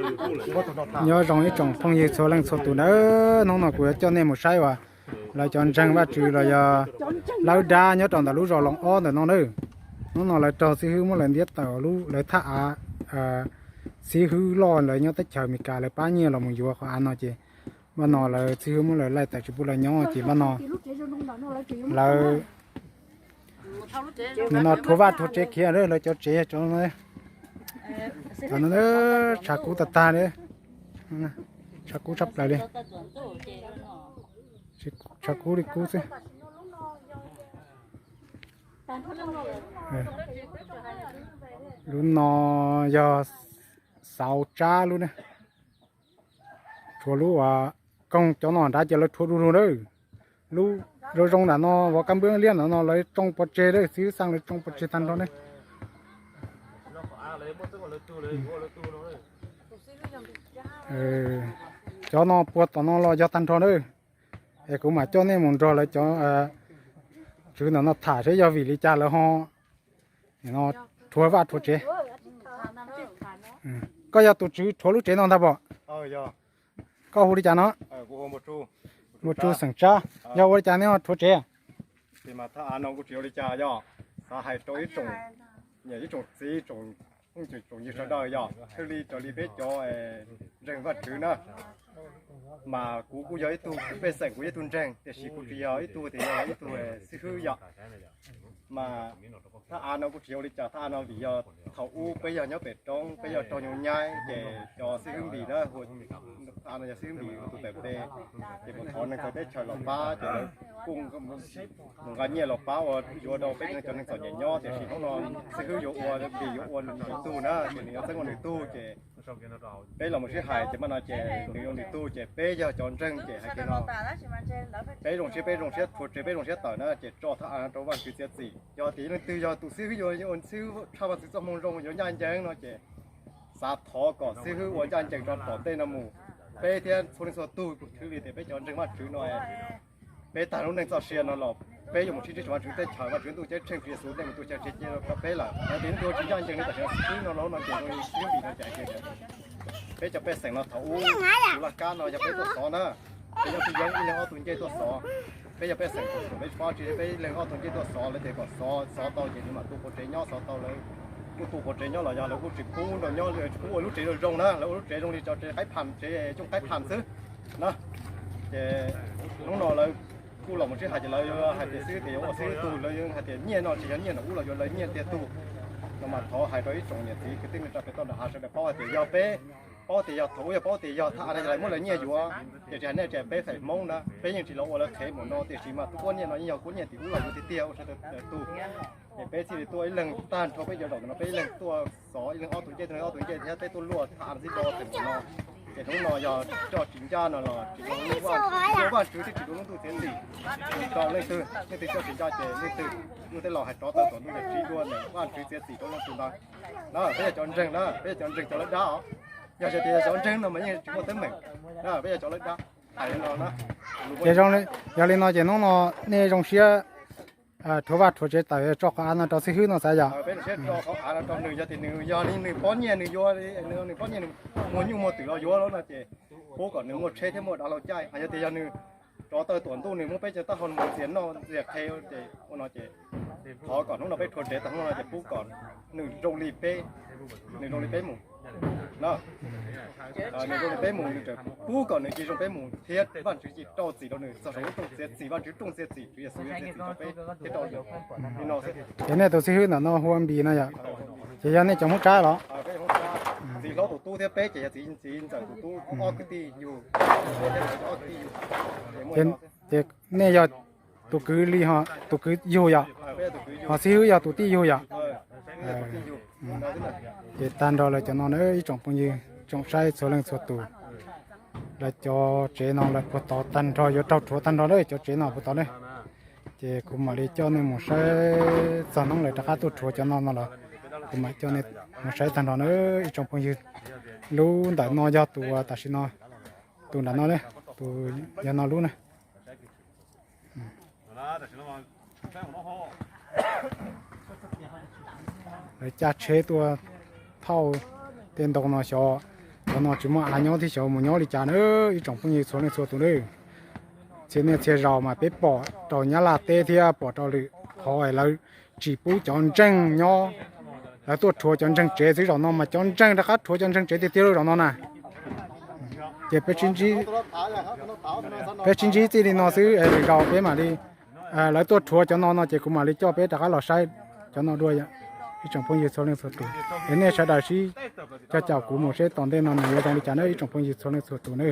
Nyob zoo ib tsoom phooj ywg txhua leej txhua tus nawb, hnub no kuv yuav coj nej mus saib uas lawv cov ntseeg Vajtswv los yog lawv dab nyob rau ntawm lub zos Loos Ob ntawm no nawb. Hnub no lawv raug xib hwb muab lawv ntiab tawm lub lawv thaj av, xib hwb loj lawv nyob teb chaws Amelikas lawv pab nyiaj los mus yuav qhov av no ces npaj no lawv xib hwb muab lawv laij tawm tsis pub lawv nyob ces npaj no lawv nim no rhuav vaj rhuav tsev khiav lawv cov tsev cov no. Cov no tshav kub tag tag li, tshav kub tshaj plaws li, tshav kub li kub xwb. Lub no yog xauv tsab lub ne. Rhuav lub uas koog cov no nrad ces lawv rhuav du lug na. Lub zoo zoo nram no vov kab npwb liab nram no lawv tsoo pov tseg lawm, xib hwb xaj lawv tsoo pov tseg tag nrho ne. Cov no puag tom no los yog tag nrho na. Es kuv mam coj nej mus nrog lawv cov tswv ntawm no tham seb yog vim li cas lawv ho rhuav vaj rhuav tsev. Koj yog tus tswv rhuav lub tsev no ntag pom? Koj hu li cas no? Npua Tsu xeem Tsab. Yog ua li cas nej ho rhuav tsev? Ib tsoom txiv tsoom phooj ywg sawv daws yog thiaj li raws li peb cov ntseeg Vajtswv na. Mas kuv kuj yog ib tug pej xeem, kuv yog ib tug ntseeg tiam sis kuv tsis yog ib tug tias yog ib tug xib hwb yom. Mas thaj av no kuj tsis yog ua li cas, thaj av no vim yog thaum ub peb yog nyob pem roob, peb yog raug nyuj nyaib ces cov xib hwb Npis na, thaj av no yog xib hwb Npis tus tawm pe, ces mus thov neeg txawv teb chaws los pab ces lawv kuj mus nqa nyiaj los pab ua yuav rau peb cov neeg txom nyem nyob, tiam sis hnub no xib hwb yuav ua Npis yuav ua nws tug na, ces nws yuav txeeb ua nws tug ces peb los mus sib hais ces mas no ces nws ua nws tug ces peb yog cov ntseeg ces hais tias no peb zoo siab, peb zoo siab rhuav tsev, peb zoo siab tawm na ces tso thaj av rau Vajtswv txiav txim. Yog tias leej twg yog tus xib hwb yuav ua xib hwb tshaj Vajtswv txoj moo zoo yuav ncaj ncees no ces xav thov kom xib hwb ua ncaj ncees rau tom ntej no mus. Peb thiab txhua leej txhua tug kuj xws li tias peb cov ntseeg Vajtswv no peb tag lub neej txoj sia no los peb yuav mus sib ntsib rau Vajtswv teb chaws, Vajtswv ntuj ceeb tsheej, Tswv Yexus nej mus tus chaw tsev cia rau peb lawm. Yog tias leej twg tsis ncaj ncees li tam sim no xib hwb no los no ces xib hwb Npis no ces hais tias peb cov pej xeem no thaum ub tus laj kab no yog peb tuaj xov na, peb yog tsis yog ib leeg ob tug ncej tuaj xov. Peb yog pej xeem thaum peb tsis paub tsi peb ib leeg ob tug ncej tuaj xov, lawv tias kom xov, xov tau ces nws mam tu qhuav tsev nyob, xov tau lawv kuj tu qhuav tsev nyob los yog lawv kuj tsis pub nrog nyob, tsis pub ua lub tsev zoo zoo na, lawv ua lub tsev zoo li cov tsev qaib pham, tsev cooj qaib pham xwb na. Ces hnub no lawv kuj los mus sib hais ces lawv hais tias xib hwb tias yuav ua xib hwb tug, lawv hais tias nyiaj no tsis yog nyiaj nram ub los yuav lawv nyiaj tiag tug. No mas thov hais rau ib tsoom niam txiv kwv tij neej tsa pem toj nram hav sawv daws paub hais tias yog peb paub tias yog thaum ub yog paub tias yog thaj av no yog lawv muab lawv nyiaj yuav ces tsis hais nej tias peb feem Hmoob na peb yeej tsis los ua lawv qhev mus no, tiam sis mas tus kuab nyiaj no yeej yog kuab nyiaj tim ub los yuav tiag tiag ua sawv daws tug. Ces peb thiaj li tuaj ib leeg tag nrho peb cov zaum no peb ib leeg tuaj xov ib leeg ob tug ncej, ib leeg ob tug ncej thiab peb tuaj luaj thaj av no tib do feem no. Ces hnub no yog coj tsis ncaj no los tsis dua Vajtswv thiab tsis dua lub ntuj txiav txim rau leej twg, leej twg coj tsis ncaj ces leej twg luag tej laus hais rov tawm tom ntuj yog tsis dua ntawm Vajtswv txiav txim rau leej twg ntag. Na peb yog cov ntseeg na, peb yog cov ntseeg cov lawv dab os. Yog tias yog cov ntseeg no mas yeej tsis muaj teeb meem na, peb yog cov lawv dab hais li no na. Ces zoo li, yog li no ces hnub no nej zoo siab rhuav vaj rhuav tsev tawm tso qhov av no rau xib hwb no xav yom? Peb zoo siab rau qhov av no rau nws, yog tias nws yog li nws pob nyiaj nws yuav, nws pob nyiaj nws muag nyuj muag twm los yuav lawm no ces pub kom nws muaj tsheb thiab muaj dav laug caij. Yog tias yog nws rov tawm tuam ntuj nws muab peb cov taub hau mus ntxias noj ntxias qhe ces ua no ces thov kom hnub no peb rhuav tsev tag hnub no ces pub kom nws zoo li peb, nws zoo li peb mus na, nws zoo li peb mus, nws tseem pub kom nws cia zoo peb mus thiab Vajtswv cia rau txim rau nws txog saum lub rooj txiav txim, Vajtswv rooj txiav txim, Tswv Yexus yuav txiav txim rau peb thiab rau nws li no xwb. Ces nej tus xib hwb ntawm no hu ua Npis no yom? Ces yog nej cov Hmoob Tsab los? Txiv hlob tus tub thiab peb ces yog txiv ntxawm tus tub ob kwv tij yug, ob kwv tij yug. Ces nej yog tus kwv li, tus kwv yug yom? Ho xib hwb yog tus tij yug yom? Ces tag nrho lawv cov no na ib tsoom phooj ywg tsoom saib txhua leej txhua tus, lawv cov tsev no lawv puag tod tag nrho yuav raug rhuav tag nrho na, cov tsev no puag tod na. Ces kuv mam li coj nej mus saib txog hnub lawv rov qab tuaj rhuav cov no no los kuv mam coj nej mus saib tag nrho na ib tsoom phooj ywg. Lub ntawm no yog tus tam sim no, tus nram no, tus yog no lub na. Lawv cab tsheb tuaj thauj tej ntoo no xyov, Cov no tsis muaj av nyob thiab xyov mus nyob li cas na ib tsoom phooj ywg txhua leej txhua tus na. Txhia niaj txhia zaus mas peb pom rau Nyab Laj teb thiab pom rau lwm qhov lawv tsis pub cov ntseeg nyob, lawv tuaj rhuav cov ntseeg tsev xwb. Zaum no mas cov ntseeg rov qab rhuav cov ntseeg tsev tiag tiag lawm zaum no na. Ces peb sib ntsib txij li no xwb, lwm zaus peb mam li, lawv tuaj rhuav cov no no ces kuv mam li coj peb rov qab los saib cov no dua ib tsoom phooj ywg txhua leej txhua tus. Es nej sawv daws sib cog caum kuv mus seb tom ntej no nws yuav zoo li cas na ib tsoom phooj ywg txhua leej txhua tus na.